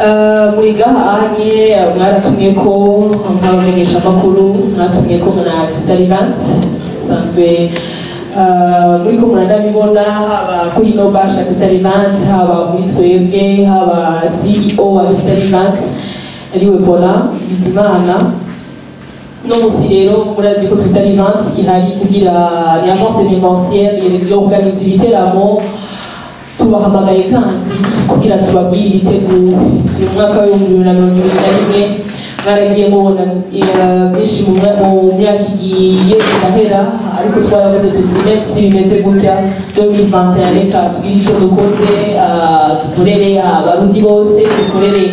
Muri gahanye mwaratumye ko nk'abamenyesha amakuru, mwatumye ko na Crystal Event sanzwe muri ko muranabibona, haba kuri no basha Crystal Event, haba muri twebwe, haba CEO wa Crystal Event ariwe Paulin Bizimana. No musi rero murazi ko Crystal Event ihari kugira ni agence événementielle yorganiza ibiteramo. Tubahamagaye kandi kugira tubabwire ibiteguwe. Turi mu mwaka w'2021, mwaragiye mubona byinshi mu myaka igiye irahera, ariko twaravuze tuti même si bimeze gutya, 2021 reka tugire ico dukoze, dukorere Abarundi bose, dukorere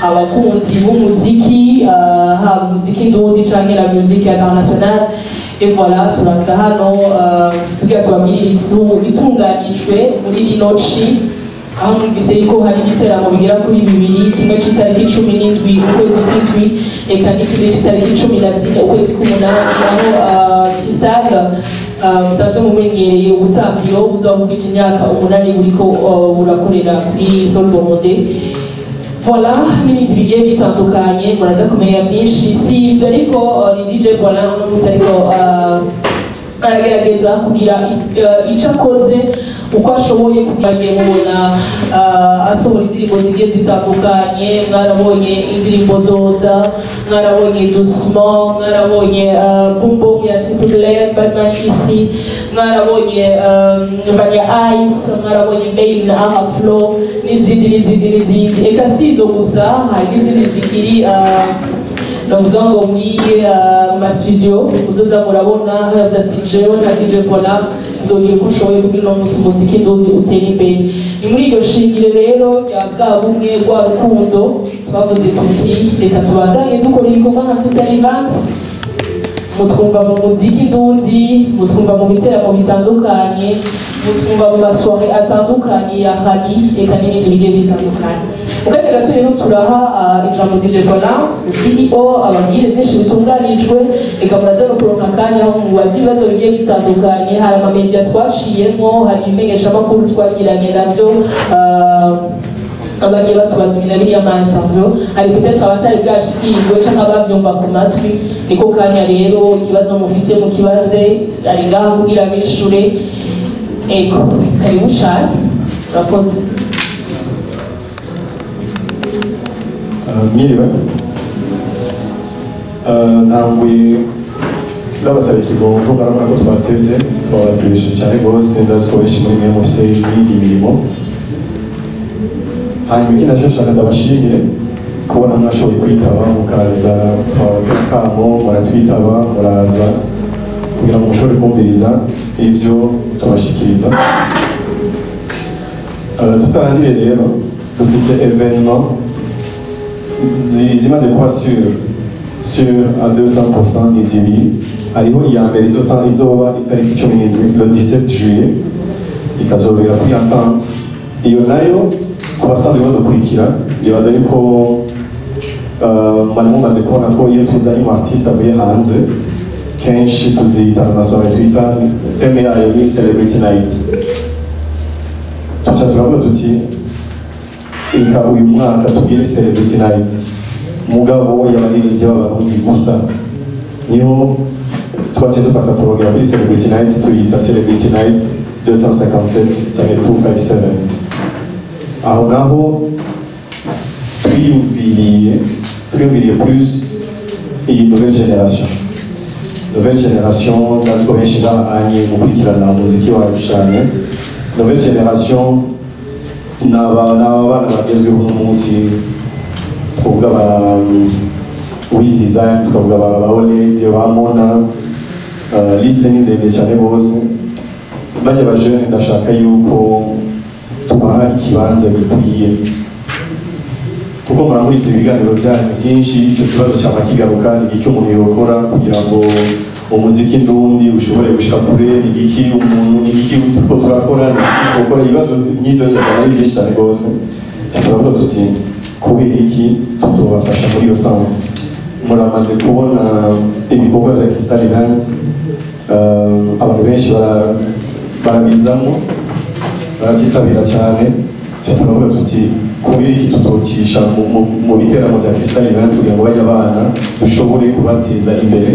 abakunzi b'umuziki, haba umuziki ndundi canke la musique internationale. Et voilà, turaza hano kugira tubabwire ibitunganijwe muri rino ci, aho numvise yuko hari ibiteramo bigera kuri bibiri, kimwe c'itariki 17 ukwezi kw'indwi, eka n'ikindi c'itariki 14 ukwezi k'umunani, aho Crystal musanzwe mumenyereye ubutambiro buzoba bukwije imyaka 8 buriko burakorera kuri Sol Burundais. Voilà, n'ibindi bigiye bitandukanye, muraza kumenya byinshi. Si ibyo ariko, ni DJ Paulin uno munsi ariko aragerageza kugira icyo akoze uko ashoboye kugira ngo mubona asohora indirimbo zigiye zitandukanye. Mwarabonye indirimbo Doda, mwarabonye Doucement, mwarabonye Boom Boom ya Triple Batman ici, mwarabonye Vania Ice, mwarabonye Mail na Aha Flow, n'izindi n'izindi n'izindi. Eka si izo gusa, hari n'izindi zikiri navuga ngo muri ma studio uzoza murabona. Yavuze ati jewe nka DJ Paulin nzogira uko ushoboye kugira uno munsi umuziki ndundi utere imbere. Ni muri iryo shingiro rero rya bwa bumwe, rwa rukundo, twavuze tuti reka tubandanye dukora ibikorwa nka Crystal Event. Mutwumva mu muziki ndundi, mutwumva mu biteramo bitandukanye, mutwumva mu ma soirées atandukanye ya rally, eka n'ibindi bigiye bitandukanye. Mu kanya gato rero turaha ijambo DJ Paulin, CEO, ababwire byinshi bitunganijwe. Eka muraza no kuronka akanya aho mubaza ibibazo bigiye bitandukanye. Hari ama médias twaciyemo, hari imenyeshamakuru twagiranye navyo, abagiye batubaza na biriya ma interview, hari peut-être abatari bwashikirwe canke abavyumva ku matwi. Niko kanya rero, ikibazo mufise mukibaze, ari ngaho kugira bishure. Ego, karibu cane, urakoze. Mwiriwe. Ntanguye ndabasaba ikigongo, murabona ko twatevye, twabatebeshe cyane rwose. Ndazi ko benshi muri mwe mufise iyindi mirimo. Hanyuma ikindi naco nshaka ndabashimire kubona mwashoboye kwitaba mukaza, twabateye akamo muratwitaba, muraza kugira ngo mushobore kumviriza ivyo tubashikiriza. Tutarangire rero, dufise événement zimaze kuba sûr à 200%, ni zibiri. Hariho iya mbere izoba itariki 17, le 17 juillet, ikazobera kuri Entente. Iyo nayo ku basanzwe badukurikira, nibaza yuko mwari mumaze kubona ko iyo tuzanye umu artiste avuye hanze, kenshi tuzita ama soirées twita, thème yayo ni Celebrity Night. Tuca turavuga tuti reka uyu mwaka tugire Celebrity Night mugabo y'abaririmbyi b'Abarundi gusa. Niho twaciye dufata turongera muri Celebrity Night, tuyita Celebrity Night 257 cyangwa 257. Aho naho twiyumviriye plus iyi nouvelle génération. Nouvelle génération, ndazi ko benshi bahanye gukurikirana umuziki wacu cyane. Nouvelle génération ni aba bana bagezweho uno munsi, twavuga ba Wiz Design, tukavuga ba Oleg, ba Mona, liste ni ndende cyane bose. Bajya ba jeunes, ndashaka yuko tubaha ikibanza gikwiye, kuko muramurikira ibiganiro byanyu byinshi, ico kibazo cyama kigaruka: ni igiki umuntu yokora kugira ngo umuziki ndundi ushobore gushika kure? Ni igiki umuntu, ni igiki turiko turakora, ni igiki twokora? Ibibazo nk'ivyo ari byinshi cyane rwose. Turavuga tuti kubera iki tutobafasha muri iyo sens? Muramaze kubona ibikorwa vya Crystal Event, abantu benshi barabizamo, barabyitabira cyane. Turavuga tuti Kubera iki tutocisha mu biteramo vya Crystal Event kugira ngo bajye abana dushobore kubateza imbere?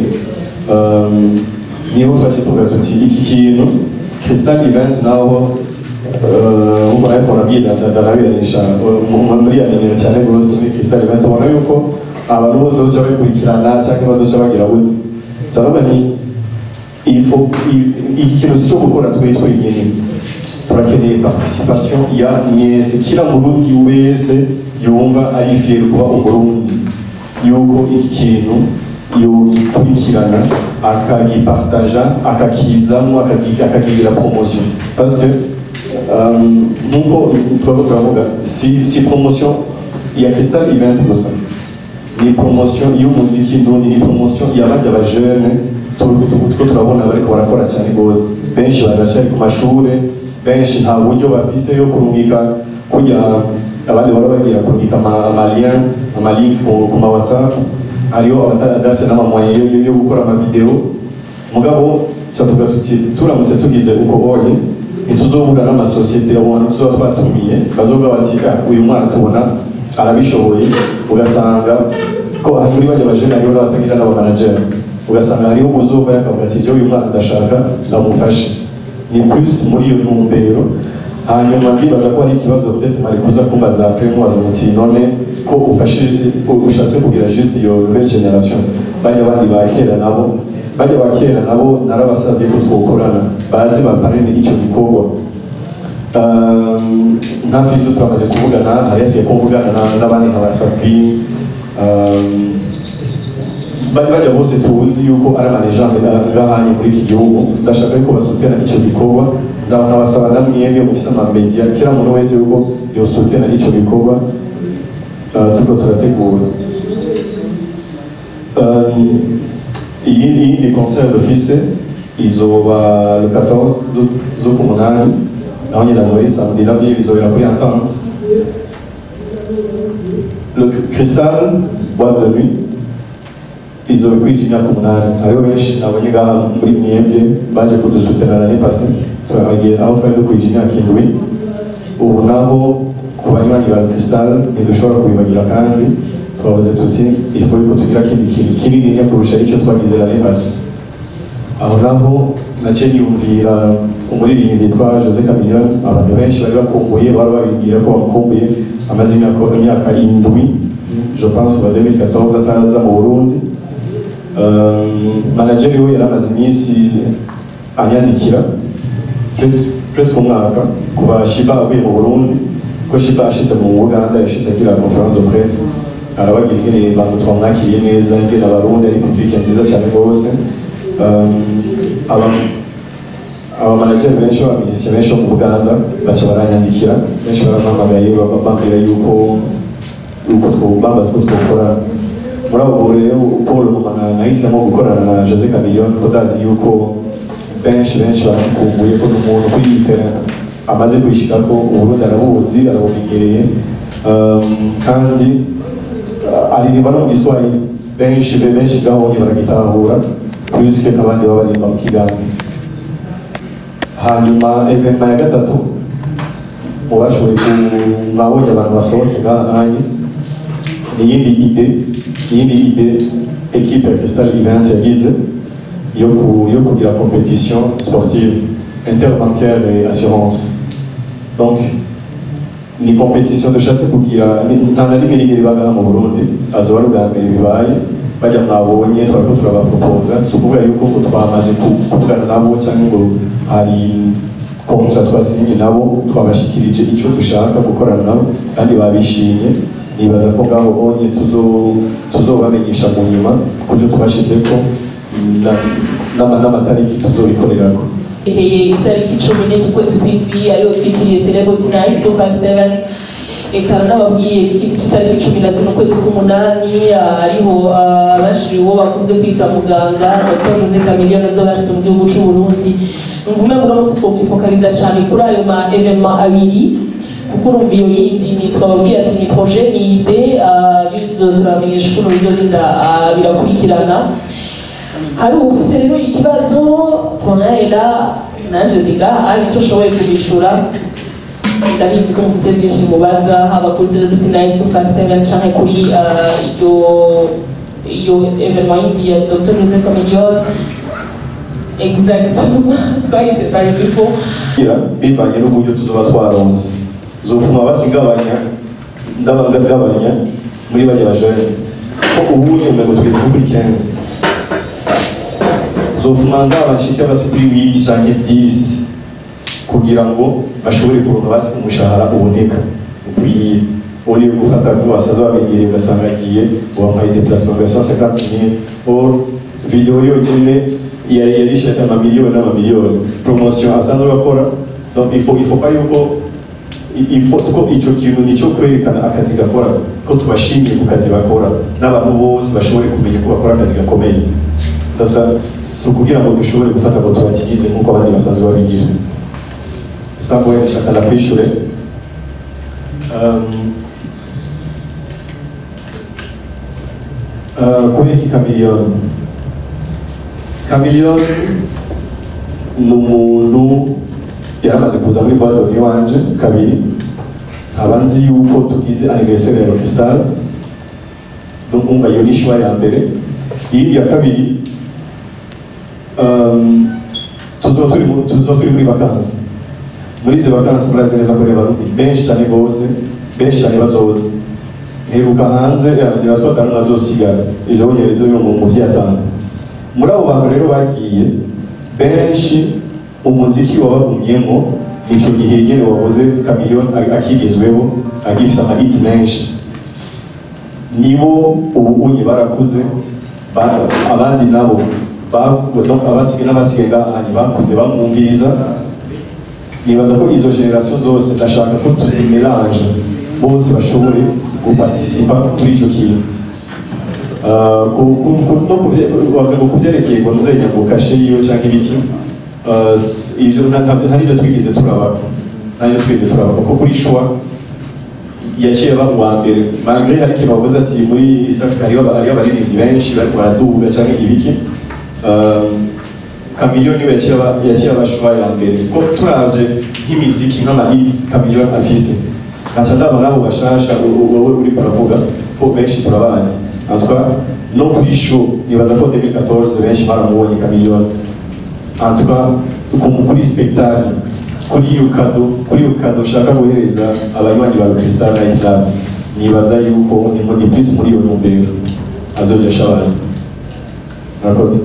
Niho twaciye tuvuga tuti iki kintu Crystal Event, naho nkuko ariko nabwira ndanabirenisha muri ya nimero cyane rwose, muri Crystal Event ubona yuko abantu bose bazoca babikurikirana cyangwa bazoca bagira gute. Turavuga ni il faut iki kintu si cyo gukora twe twenyine, turakeneye participation ya mwese, kila Murundi wese yumva ari fier kuba Umurundi, yuko iki kintu yogikurikirana, akagipartaja, akakizamo, akakigira promotion, parce que nkuko turiko turavuga, si promotion ya Crystal Event gusa, ni promotion y'umuziki ndundi, ni promotion y'abandi aba jeunes turiko turabona bariko barakora cyane gose. Benshi baracari ku mashure, benshi nta buryo bafise yo kurungika kujya abandi bahora bagira, kurungika ama lien, ama link ku ma WhatsApp. Hariho abatadafise n'ama moyens yo gukora ama vidéo. Mugabo tuvuga tuti turamutse tugize uko bonye, ntituzobura n'amasosiyete, abo bantu tuzoba twatumiye bazovuga bati: "Ah, uyu mwana tubona arabishoboye." Ugasanga ko muri bajya ba jeunes hariho n'abatagira n'aba manager, ugasanga hariho uzova yakavuga ati: "Jewe uyu mwana ndashaka ndamufashe." Ni plus muri iyo ntumbero. Hanyuma ndibaza ko hari ikibazo peut-être mwari kuza kumbaza après, mubaza muti: "None ko ufashe, ushatse kugira juste iyo nouvelle génération, bajya abandi ba kera nabo?" Bajya ba kera nabo narabasabye ko twokorana, baze baparene ico gikorwa. Nka Fizo twamaze kuvugana, hari hasigaye ko mvugana n'abandi nka Basapi, bari bajya bose tuzi yuko ari ama légendes ngahanye muri iki gihugu. Ndashaka yuko basutena ico gikorwa. Nkabasaba na mwebwe mufise ama médias, kila muntu wese yuko yosutena ico gikorwa turiko turategura. Iyindi concert dufise izoba le 14 z'ukumunani, naho nyine azoba ari samedi, navyo bizobera kuri Entente. Le Crystal boîte de nuit izoba ikwije imyaka 8. Hariho benshi nabonye ngaha muri mwebwe baje kudusutena l'année passée, turabagira aho twari dukwije imyaka 7. Ubu naho ku banywanyi ba Crystal ntidushobora kubibagira, kandi twavuze tuti il faut yuko tugira kindi kintu kinini kurusha icyo twagize l'année passée. Aho naho naciye niyumvira umuririmbyi yitwa Jose Chameleone, abantu benshi bari bakumbuye, bari babibwira ko bamukumbuye, amaze imyaka 7, je pense kuva 2014, ataraza mu Burundi. Manager we yari amaze iminsi anyandikira, presque umwaka kuva Shiba avuye mu Burundi, ko Shiba ashitse mu Buganda yashitse agira conférence de presse, arabagira ingene bantu twamwakiriye neza, ingene Abarundi ari public nziza cyane rwose. Aba manager benshi, aba musiciens benshi bo mu Buganda baca baranyandikira, benshi barampamagaye bambwira yuko twobambaza ko twokora. Muri abo rero, Paul nahisemo gukorana na Jose Chameleone, ko ndazi yuko benshi benshi baramukumbuye, ko n'umuntu kuri iyi terrain amaze kwishika, ko Uburundi arabuzi, arabumenyereye, kandi aririmba no mu Giswahili, benshi benshi gahonye baragitahura plus que abandi baba baririmba mu Kiganda. Hanyuma événement ya gatatu, mu bashoboye mwabonye abantu basohotse ngaha nanjye, ni iyindi idée, iyindi idée équipe ya Crystal Event yagize yo kugira compétition sportive interbancaire et assurance. Donc ni compétition dushatse kugira, nta na rimwe rigera iba mu Burundi, azoba ari ubwa mbere bibaye. Bajya mwabonye twariko turabaproposa, si ukuvuga yuko ngo twamaze kuvugana nabo cyangwa ngo hari contrat twasinye nabo. Twabashikirije icyo dushaka gukorana nabo kandi babishimye. Nibaza ko ngaho bonye tuzobamenyesha mu nyuma ku byo twashizeko n'amatariki tuzobikorerako. Ihereye itariki 14 ukwezi kw'indwi, ariyo twitiriye Celebrity Night 257. Eka nababwiye iki itariki 14 ukwezi k'umunani, ariho bashiriwe uwo bakunze kwita muganga Dr Jose Chameleone azoba yashitse mu gihugu c'u Burundi. Mvume ngo uno munsi twokifokaliza cane kuri ayo ma événements abiri, kuko urumva iyo yindi ni twababwiye ati ni projet, ni idée, yo tuzobamenyesha ukuntu bizorinda birakurikirana. Hari ufise rero ikibazo, Corneille nanje ndiga ari icyo ushoboye kubishura. Ndabizi ko muvuze byinshi mubaza, haba kuri Celebrity Night 257 canke kuri iyo événement yindi ya Dr Jose Chameleone. Exactement, twahise Party People. Bivanye n'uburyo tuzoba twaronse, zofuma basigabanya, ndabangagabanya muri bajya bajene, ko ubundi umengo tugeze nko kuri 15, zofuma ngabashike basi kuri 8 canke 10 kugira ngo bashobore kuronka basi umushahara uboneka ukwiye, uri gufata ko basaza bamenyereye, ugasanga agiye wampaye déplacement ya 150 000, or video yonyine yari yarishe amamiliyoni n'amamiliyoni, promotion asanzwe bakora. Donc il faut pas yuko il faut ko ico kintu nico kwerekana akazi gakora, ko tubashimiye ku kazi bakora, n'abantu bose bashobore kumenya ko bakora akazi gakomeye. Sasa si ukugira ngo dushobore gufata ngo tubakirize nk'uko abandi basanzwe babigira. Samuel, ndashaka ndakwishure. Kubera iki Chameleone? Chameleone ni umuntu yaramaze kuza muri boîte iwanje kabiri, nkaba nzi yuko tugize anniversaire ya Rockstar. Donc umva, iyo ni choix ya mbere. Iyindi ya kabiri, tuzoba turi muri vacances. Muri izi vacances murazi neza ko Abarundi benshi cyane gose, benshi cyane bazoza. Mperuka hanze nibazwa atanu nazosigara ivyo nyene ivyo mu vyatanga. Muri abo bantu rero bagiye benshi, umuziki wabagumyemo ico gihe nyene wavuze Chameleone akigezweho, agifise ama hit menshi. Nibo ubu unye barakuze, abandi nabo donc abasigaye n'abasigaye ngahanye bakuze bamwumviriza. Nibaza ko izo génération zose ndashaka ko tuzi mélange, bose bashobore guparticipa kuri ico kintu. No wavuze ngo kuvyerekeye ngo nzenya ngo cachet yiwe canke ibiki, ivyo ntavyo, nta n'ivyo twigeze turabako, nta n'ivyo twigeze turabako, kuko kuri choix yaciye aba uwa mbere, malgré hari ikintu bavuze ati muri East Africa hariho abaririmbyi benshi bariko baraduga canke ibiki. Chameleone niwe yaciye aba choix ya mbere, kuko turavye nk'imiziki, nk'ama hits Chameleone afise, nkaca ndaba n'abo bashasha wowe uriko uravuga ko benshi turabazi. En tout cas no kuri show nibaza ko 2014 benshi baramubonye Chameleone. En tout cas kuri spectacle, kuri iyo cadeau ushaka guhereza abanywanyi ba Crystal Night Club, nibaza yuko ni muri plus muri iyo ntumbero azojesha abantu. Murakoze.